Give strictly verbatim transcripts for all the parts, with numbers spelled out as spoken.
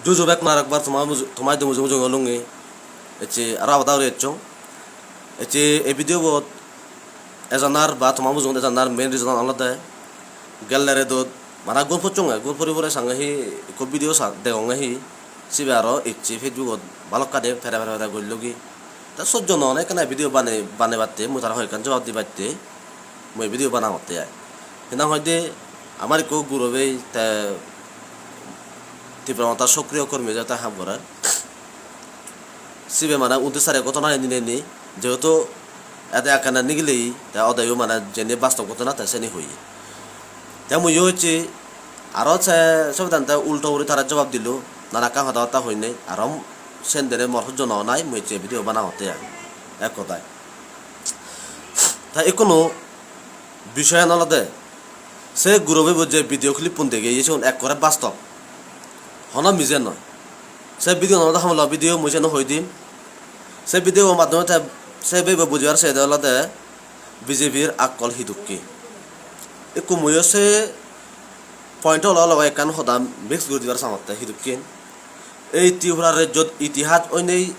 Juju bek arekbar toma muju-, toma idu mujunge mujunge olunge. Ecche aro abada guri ecchong. Ecche ei video bot ejanar ba toma mujungot ejanar main reason olode gelle redot bana ghum pocchonge, ghum pori pore sange hi ekko video sa-, degonge hi, sibe aro ecche Facebook-ot balokkani pere pere pere gollogi. Te sojjo nw onei ekkena video bane-, banebatte, mui tara hoi ekkan jobab dibatte mui video banangotte ai. Hinang hoide amar ekko gurobei te Tipra Motha sokriyo kormi je te ham gorer. Sibe mane untiris tarikh ghotona hini hini, jehetu ede ekkena nigilei, te odeyo mane jeni bastob ghotona te seni hoye. Te muiyo hocche aro se sobedan te ulto guri tara jobab dilo, nanakkan hoda hotta hoinei, aro sen dene mor hojjo nw onei, mui hocche video banangotte ai, ek hodai. Te ikkunu bisoyan olode se gurobebo je video clip-un degeye sigun ekkore bastob, hono mije noi. Se video-un olode hamolo video, mui seno hoi dim. Se video maddhome te se bebo bujibar sede olode B J P-r akkol hidokke. Ikku muiyo se point-o logey logey ekkan hoda mix guri dibar sangotte hidokken. Ei Tripura rejjot itihas oinei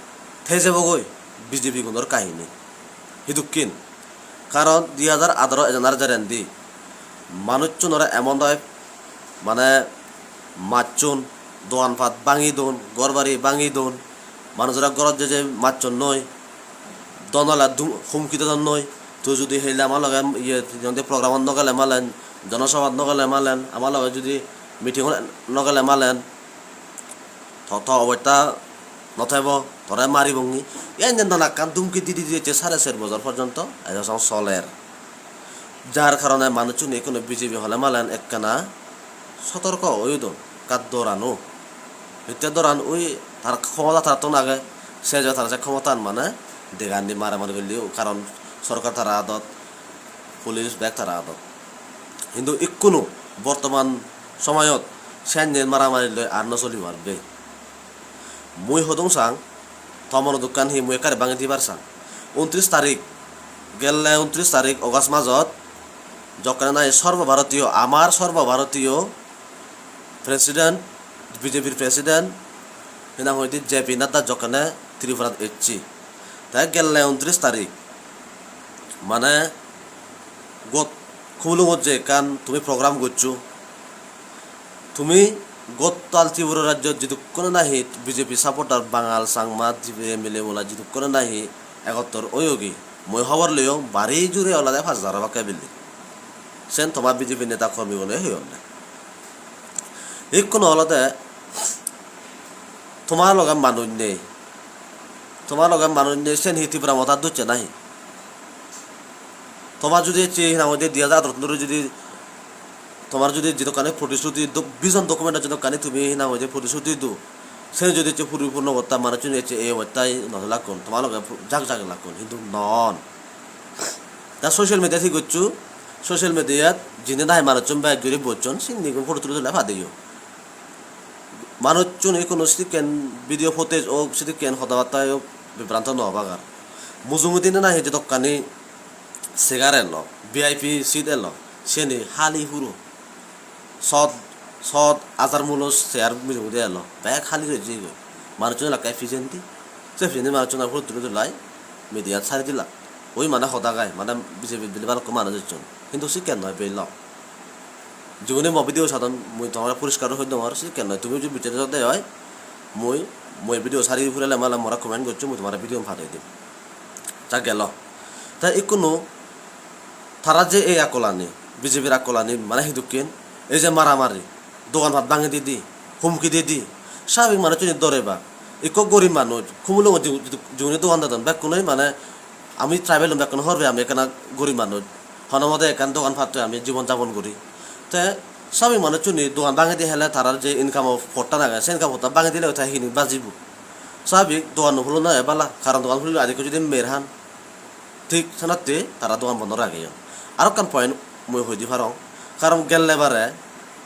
thei jebogoi B J P gunor kahini. Hidokken? Karon dui hajar atharo ejanar jerendi manuchchunore emon doi mane macchon, dogan pat bangi don, ghor bari bangi don, manujore ghorot je je macchon noi, don ole dum-, humki dedon noi, tui judi hele ama loge iye, hi honde, program-ot no gele malen, jonosabhat no gele malen, ama loge judi meeting-ot no gele malen, to, to obosta no thebo, tore maribongi. Iyen jen nanakkan dhumki di di di ecche sare ser bojor porjonto ejo song soler. Jar karone manuchchune ikkunu B J P hole malen ekkena sotorko oyedon, ekka dorano. Hitte doran, ui tar khomota tarattun age, se je tara se khomotan mane degandi maramari gulleyo, karon sorkar tara adot, police bek tara adot. Hintu ikkunu bortoman somoyot senne maramari loi ar no solibar de. Mui hodong sang, to mono dukkan hi mui ekkare bangi dibar sang. Untris tarik, gelle untris tarik August majot, jokkene nahi Sarbo Bharatiyo, amar Sarbo Bharatiyo President, B J P-r President, hinang hoide J P Nadda jokkene Tripurat ecche. Te gelle untris tarik, mane got Khumulungot je ekkan tumi program goccho, tumi gottal Tripura rajyot jidukkune nahi B J P supporter Bangal, Changma, Tibe, M L A bola jidukkune nahi egottor oyogi, mui hobor loyong bari jure olode pach hajar obakke building. Sen toma B J P neta kormigune hoyonne. Ikkunu olode toma loge manuj nei. Toma loge manuj nei, sen hi Tipra Motha docche nahi? Toma judi ecche hinang hoide dui hajar atharo tun dhuri judi tomar judi jidokkani protishruti do-, vision document-ot jidokkani tumi hinang hoide protishruti do, sen judi ecche puri purno gotta, manuchchune ecche ei obostai no lakkon, toma loge pu-, jak jak lakkon, hintu non. Ta social media-t hi goccho? Social media-t jindi nahi manuchchun bek guri bocchon, sindi gun photo tuli tuli padeyon. Manuchchun ikkunu sidikken video footage ok, sidikken hoda batta ok, bibranto no obak ar. Mujungedi nahi jidokkani segar elo, V I P seat elo, siyeni hali puro. Sot, sot hajar mulo chair mujungedi elo, bek hali roi jeyegoi. Manuchchun elakke pijendi, se pijendi manuchchun aro photo tuli tulai media-t sari dilak. Oi mane hoda gai, mane B J P bile balukko manuj ecchon, hintu sikken noi bek lok. Jigune mo video sadon, mui tomare poriskar hoi dongor, sikken noi. Tumi jodi bicchede jode oi, mui, mui video sari purele mane more comment goccho, mui tomare video padei dim. Ta gelo. Ta ikkunu tara je ei akkolani, B J P-r akkolani, mane hidokken, ei je maramari, dogan pat bangi didi, humki didi, sabik manuchchune dore ba. Ikko gorib manuj, Khumulungot jigu-, jigu-, jigune dogan dedon, bekkunoi mane ami tribal-un bekkun hobor pei, ami ekkena gorib manuj. Hono mode ekkan dogan pattoi ami jibon japon guri. Te sabik manuchchune dogan bangi di hele tarar je income-o pottan age, se income pottan bangi dile te hini bajibo? Sabik dogan no hulon age bala, karon dogan hulile adi ekko judi mer han. Thik senotte tara dogan bondo rageyon. Aro ekkan point mui hoi di parong, karon gelle bare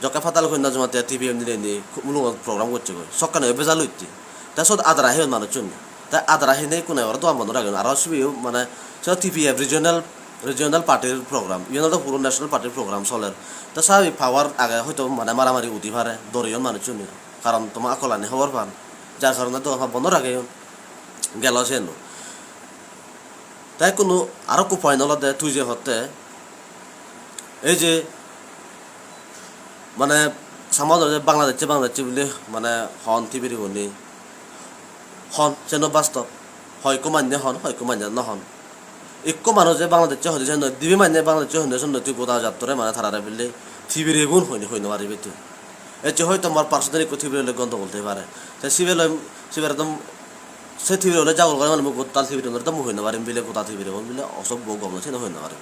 jokke Patal Kanya Jamat T P M dinei ni Khumulungot program gocchegoi, sokkene bejal utte. Te sot adara heyon manuchchun. Te adara hinei ikkunu aro dogan bondo rageyon. Aro sibeyo mane se T P F regional, regional party-r program. Iyen olode puro national party-r program soler. Te sabik power age, hoito mane maramari udi pare, doreyon manuchchune. Karon toma akolani hobor pan, jar karone dogan pan bondo rageyon. Gelo siyen. Te ikkunu aro ekko point olode tui je hotte, ei je mane Changma unore je Bangladeshe, Bangladeshe bili mane hon Tibirigune, hon, seno bastob. Hoi ekko manye hon, hoi ekko manye no hon. Ekko manuje Bangladeshe hoide sen noi, dibe manye Bangladeshe hoide sen noi, tui goda jattore mane tarare bile Tibirigun hoi, hoi no paribe tui. Ecche hoito mor personal ekko Tibiri loi gondogol thei pare. Te sibe loi, sibe ekdom, se Tibiri loi jagol gore mane mui goda Tibiri loi do mui hoi no parim bile, goda Tibiri gun bile osobbo gom noi, sen hoi no parim.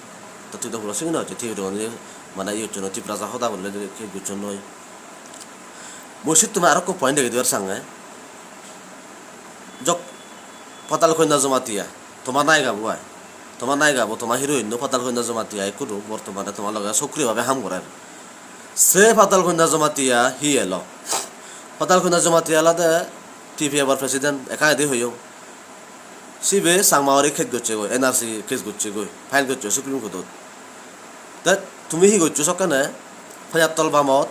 Te tui do puro sigun ecche Tibiri gun mane iye hocche noi, Tiprasa hoda bole case gocchon noi. Mui sittume arokko point degei dibar sange. Jok Patal Kanya Jamatia, toma nayika bo ai. Toma nayika bo, toma heroine no Patal Kanya Jamatia ekko do bortomane toma loge sokriyo bhabe ham gorer. Se Patal Kanya Jamatia hi elo? Patal Kanya Jamatia olode T P F or president, ekka edi hoyong. Sibe Changma ore case gocchegoi, N R C case gocchegoi, file gocche Supreme Court-ot. Te tumi hi goccho sokkene? Pajattol bamot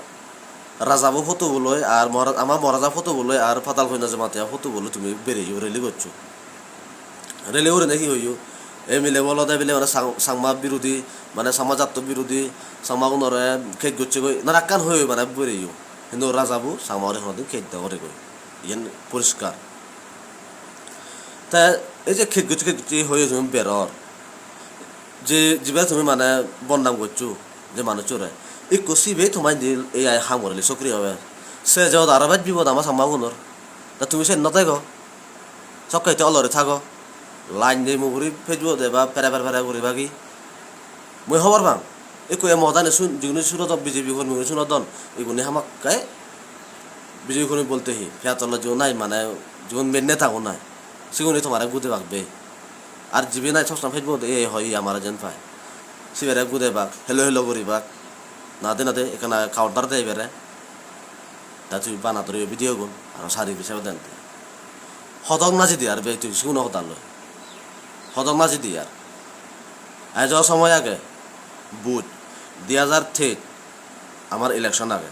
Rajabo photo bo loi ar Mahara-, ama Maharaja photo bo loi ar Patal Kanya Jamatia photo bo loi tumi bereyo rally goccho. Rally gurinei hi hoyo? Ei milebo olode bile mane Chang-, Changma birodhi, mane Changma jatto birodhi, Changmagunore case gocchegoi, nanakkan hoi hoi mane bereyo. Hintu Rajabo Changma ore honodin case no goregoi. Iyen poriskar. Te ei je case gocche, case gocche hoi hoi tumi beror, je jibe tumi mane bodnam goccho je manuchchore, ikko sibe toma indi ei ai ham gorele sokriyo bhabe. Se jot aro bej bipod ama Changmagunor. Te tumi sen no dego. Sokke hitte olore thago. Line nei muguri Facebook-ot eba pere pere pere guribagi. Mui hobor pang. Ekku ei modani sun, jiguni sunodon B J P kormi guni sunodon. Iguni hamakkai B J P kormi bolte hi? Piyatolo jigun nai mane jigun main neta gun nai. Siguni tomare gudebak be. Ar jibe nai sob somoi Facebook-ot ei hoi amare jen pai. Sibere gudebak, helo helo guribak. Nade nade ekkana counter de ibere. Ta tui bana doriyo video gun, aro sari bisebe den. Hodok na jidi ar be tui siguno hodalloi. Hodok na jidi ar. Ejo somoy age, buj, di hajar teis amar election age.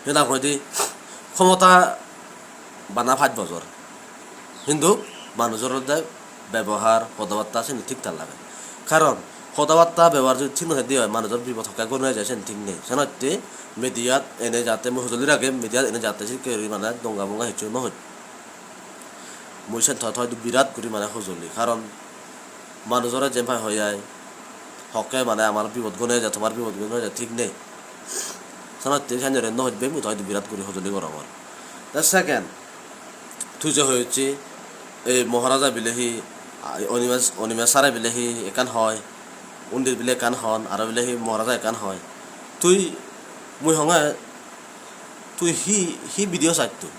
Hinang hoide khomota bana pach bojor. Hintu manujor olode bebohar, hodabatta seni thik thak lage. Karon hodabatta bebohar jodi thik no thakde oi, manujor bipod hokke gon oi jai, sen thik nei. Senotte mediat ene jate mui hojoli ragem, mediat ene jate sekke guri mane donga bonga hissu no hoj. Mui sen toi toi birat guri mane hojoli, karon manujore jempai hoi ai, hokke mane amar bipod gon oi jai, tomar bipod gon oi jai, thik nei. Senotte senjore no hojbe, mui toi birat guri hojoli gorongor. Te second, tui je hoyocche, ei Maharaja bile hi, a, Animesh, Animesh sare bile hi ekkan hoi, undi bile ekkan hon, aro bile hi Maharaja ekkan hoi. Tui, mui honge, tui hi, hi video sach tui?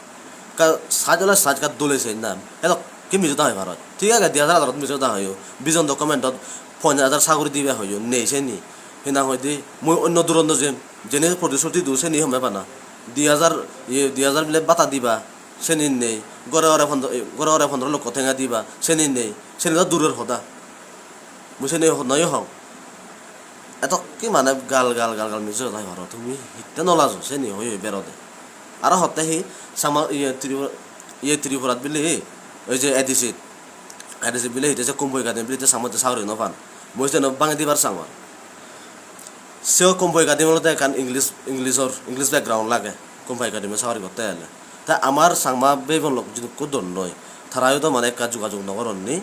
Ka sach ole sach, ka dole sach na. Edokke mije hoda hoi parot. Thik age, di hajar adarot mije hoda hoyo. Bijon do comment-ot ponjash hajar saguri dibe hoyo. Nei seni. Hinang hoide, mui onno duronno jem. Jeni protishruti do seni homme bana. Di hajar, iye, di hajar bile bata diba. Seni nei, gore gore pondro, gore gore pondro lokko tenga diba, seni nei, seni do duror hoda. Mui seni ho-, noyo hong. Edokke mane gal, gal, gal, gal mije hoda hoi paro, tumi hitte no lajo, seni hoi hoi berode. Aro hotte hi, sama, iye, Tripura, iye, Tripurat bile hi, oi je A D C, A D C bile hi, te se Kumbh Academy bile te sama te sagori no pan. Mui seno bangi dibar sangor. Seo Kumbh Academy olode ekkan English, English-or, English background lage Kumbh Academy sagori gotte gele. Te amar Changma bhei bon lok jidukko donnoi, tarayo do mane ekka jogajog no goronni,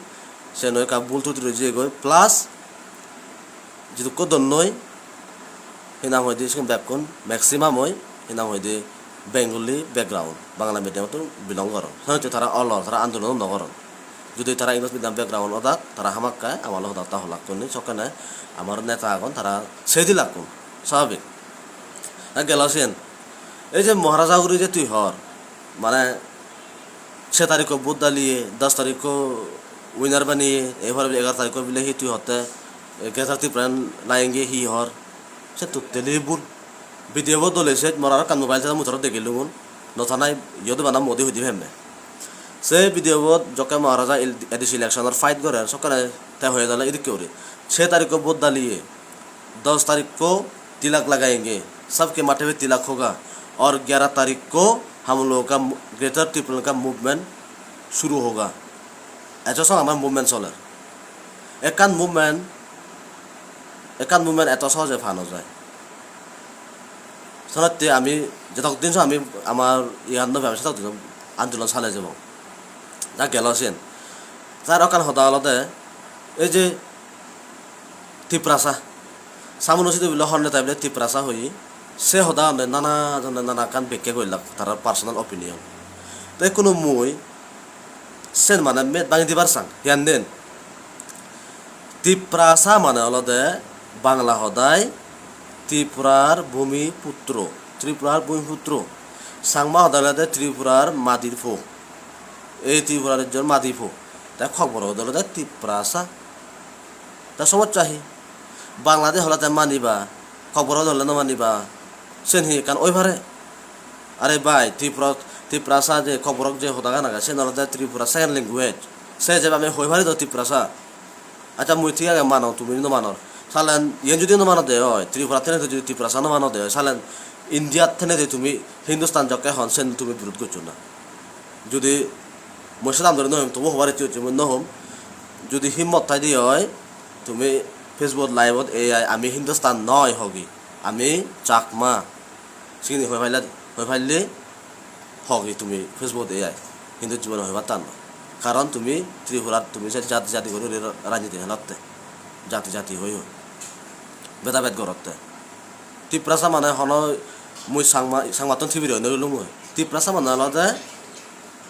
siyen ekka bul truti roi jeyegoi, plus jidukko donnoi, hinang hoide sigun bekkun maximum oi, hinang hoide Bengali background, Bangla medium-ottun belong goron. Senotte tara olor, tara andolon no goron. Judi tara English medium background odak, tara hamakkai ama loi hoda batta holakkun ni, sokkene amar neta agon, tara sei dilakkun, swababik. Ar gelo siyen, ei je Maharaja guri je tui hor, mane, se tarikko vote daliye, dos tarikko winner baniye, er pore egaro tarikko bile hi tui hotte, eh, Greater Tipraland lagenge hi hor, se totally bul. Video bo dole sej, mor aro ekkan mobile thele mui tore degilungun. No thanai, iyot bana Modi hoide pemme. Se video bot jokke Maharaja il-, A D C election or fight gorer, sokkene te hoye dale idikke guri. Chhe tarikh ko vote daliye, dos tarikh ko tilak lagayenge, sabke mathe pe tilak hoga, aur gyara tarikh ko हम लोगों का मु-, ग्रेटर त्रिपुरा का मूवमेंट शुरू होगा। Eto song amar movement soler. Ekkan movement, ekkan movement eto sohoje pa no jai. Senotte ami jetok din so ami amar iyan no pebong, setok din andolon sale jebong. Ja gelo siyen. Tar ekkan hoda olode, ei je Tiprasa, Samuno sidu bile hon neta bile Tiprasa hoye, se hoda honne nana jone nana ekkan bekke goillak tarar personal opinion. Te ekkuno mui sen mane met bangi dibar sang, hiyan den. Tiprasa mane olode Bangla hodai Tripurar bhumi putro, Tripurar bhumi putro. Changma hodai olode Tripurar madir po. Ei Tripura rejjor madi po. Te Kokborok olode Tiprasa. Te somossa hi? Bangla de hole te maniba, Kokborok de hole no maniba. Sen hi ekkan oi pare? Are bhai, Tripura, Tiprasa je Kokborok je hodagan age, sen olode Tripura second language. Se hijebe ami hoi pari do Tiprasa. Accha, mui thik age manong, tumi no manor. Salen iyen judi no manode oi, Tripura thenede judi Tiprasa no manode oi, salen India thenede tumi Hindustan jokke hon, sen tumi birod goccho na. Judi mui sedam dori no hom, tobu hobar icche hocche mui no hom. Judi himmot thaide oi, tumi Facebook live-ot ei ai, "Ami Hindustan noi," hogi, "Ami Chakma." Sini hoi pailla, hoi palle hogi tumi Facebook-ot ei ai. Hintu jibone hoibar tan noi. Karon tumi Tripurat tumi se jati jati guri guri rajniti helotte. Jati jati hoi hoi. Beda bed gorotte. Tiprasa mane hono mui Changma, Changmattun Tibire hoi no lungoi. Tiprasa mane olode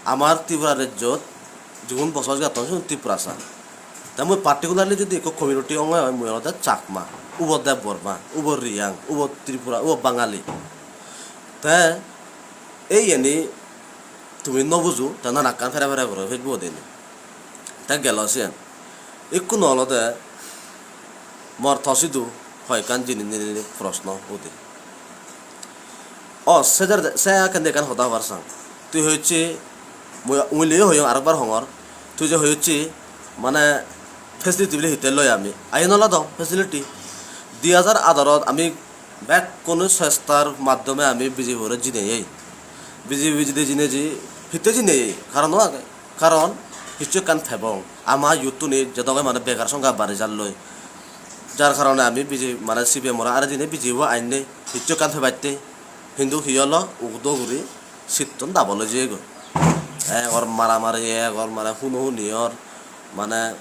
amar Tripura rejjot jigun bosobas gotton sigun Tiprasa. Te mui particularly judi ekko community ongoi oi, mui olode Chakma, ubo Debbarma, ubo Riyang, ubo Tripura, ubo Bangali. Te ei iyeni tumi no bujo, te nanakkan pere pere goro Facebook-ot eni. Te gelo siyen. Ikkunu olode mor to sidu hoi ekkan jinis nini proshno ude. O, se jar-, se ekkan ekkan hoda hobar sang. Tui hoyocche, mui, mui leyo hoyong, arekbar hongor. Tui je hoyocche, mane, facility bile hitte loi ami. Ain olodong facility. Di hajar adarot ami bekkune chestar maddhome ami B J P-re jineyei. B J P jide jineji, hitte jineyei? Karon o age. Karon hissu ekkan pebong. Ama youth-tune jedoge mane bekar songkha bari jalloi. Jar karone ami B J P, mane C P M-ore are dinei B J P-bo ainnei hissu ekkan pebatte. Hintu hi olo, udo guri sittun double oi jeyegoi. Egor maramari, egor mane hunohuni or, mane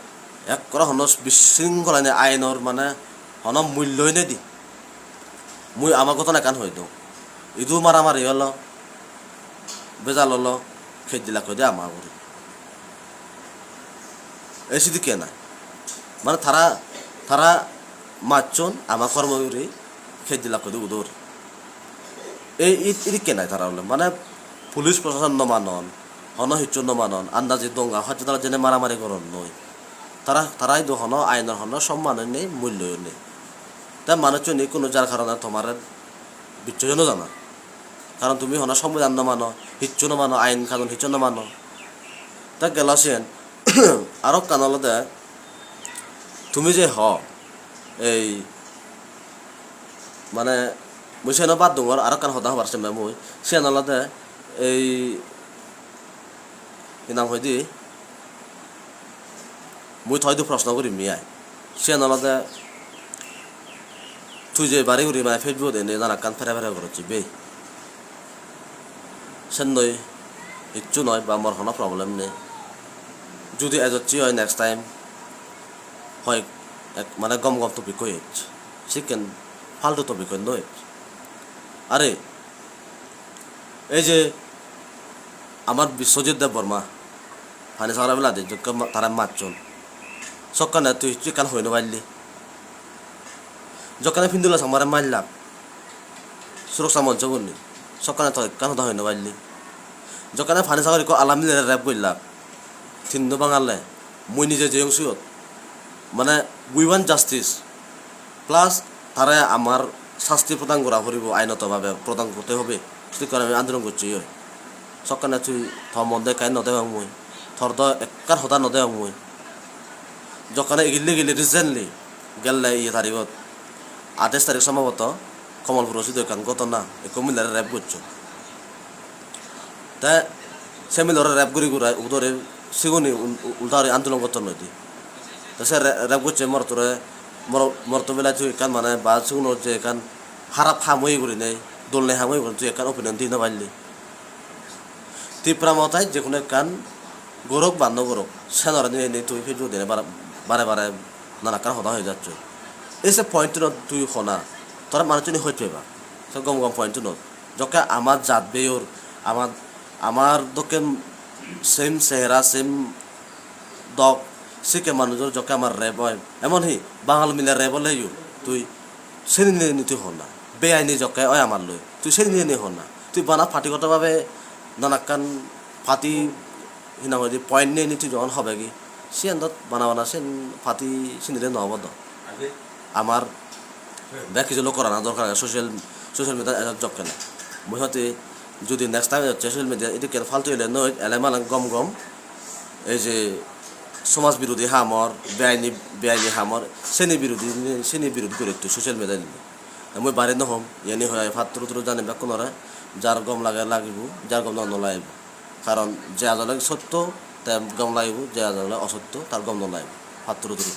ekkore hono bisringhola nei, ainor mane hono mulloi nei di. Mui ama ghotona ekkan hoi dong. Idu maramari olo, bejal olo, kej dilak hoide ama ugure. Ei sidikke nai. Mane tara, tara majjon ama kormo ugure kej dilak hoide udo ugure. Ei it-, idikke nai tara ole. Mane police prosason no manon, hono hissu no manon, andaje donga hojjadala jene maramari goronnoi. Tara, tara idu hono ainor hono sommanoi nei, mulloi nei. Te manuchchune ikkunu jar karone tomare bicchej no jana. Karon tumi hono sombidan no mano, hissu no mano, ain kanun hissu no mano. Te gelo siyen, aro ekkan olode tumi je ho, ei mane mui siyeno bad dongor, aro ekkan hoda hobar sem mui. Siyen olode ei hi nang hoide, mui toidu proshno gurim ai. Siyan olode tui je bari guri mane Facebook-ot ene nanakkan pere pere gorocche bei. Sennoi hissu noi ba mor hono problem nei. Judi ejocche oi next time hoi ek mane gom gom topic hoi ej. Sikken faltu topic hoi no ej. Are ei je amar Biswajit Debbarma, Panisagar ebeladi jokke ma-, tara majjon. Sokkene tui hissu ekkan hoi no parli. Jokkene Pindula Changmare majlak, Suraksa Moncho gunni, sokkene tui ekkan hoda hoi no parli. Jokkene Panisagar ikko alam milere rape gollak, tinno Bangale, mui nije jeyong siyot. Mane, we want justice. Plus, tare amar sasti prodan gora poribo, ainoto bhabe prodan korte hobe. Sedokke ami andolon gocchi oi. Sokkene tui to mon do ekka no degong mui. Tor do ekkan hoda no degong mui. Jokkene igille igille recently gelle iye tarigot, atais tarik sombhoboto Kamalpuro sidu ekkan ghotona, ekko milere rape gocchon. Te se milore rape guri gurai udore sigune ul-, ulta guri andolon gotton noi di. Te se re-, rape gocche morottore, moro-, morotto belai tui ekkan mane ba sigunor je ekkan harap ham oye gurinei, dol nei ham oye gurinei tui ekkan opinion di no parli. Tipra Mothai je hono ekkan gorok ba no gorok, senore niye ni tui Facebook dinei bare bare nanakkan hoda hoi jacchoi. Ei se point-unot tui hona, tore manuchchune hoi pebak. Se gom gom point-unot. Jokke amar jat beyor, amar, amar dokken same sehera, same dok, sikke manujor jokke amar rape oi. Emon hi, Bangal mile rape oleyo, tui seni niye ni tui honna. Beaini jokke oi amar loi, tui seni niye ni honna. Tui bana partigoto babe nanakkan party, hi nang hoide, point nei ni tui jogon hobegi, siyan dot bana bana sen party sinire no obo do. Amar bek hissu lok gorana dorkar age social, social media ejot jokkene. Mui hoide judi next time ejot social media idikke faltu ele noi, ele mane gom gom ei je somaj birodi hamor, beaini, beaini hamor, seni birodi, seni birod guri tui social media dile. Te mui bari no hom, iyeni hoi ai patturu turu jani bekkunore, jar gom lage lagibo, jar gom no no lagibo. Karon je ajole sotto, te gom lagibo, je ajole osotto, tar gom no lagibo. Patturu turu.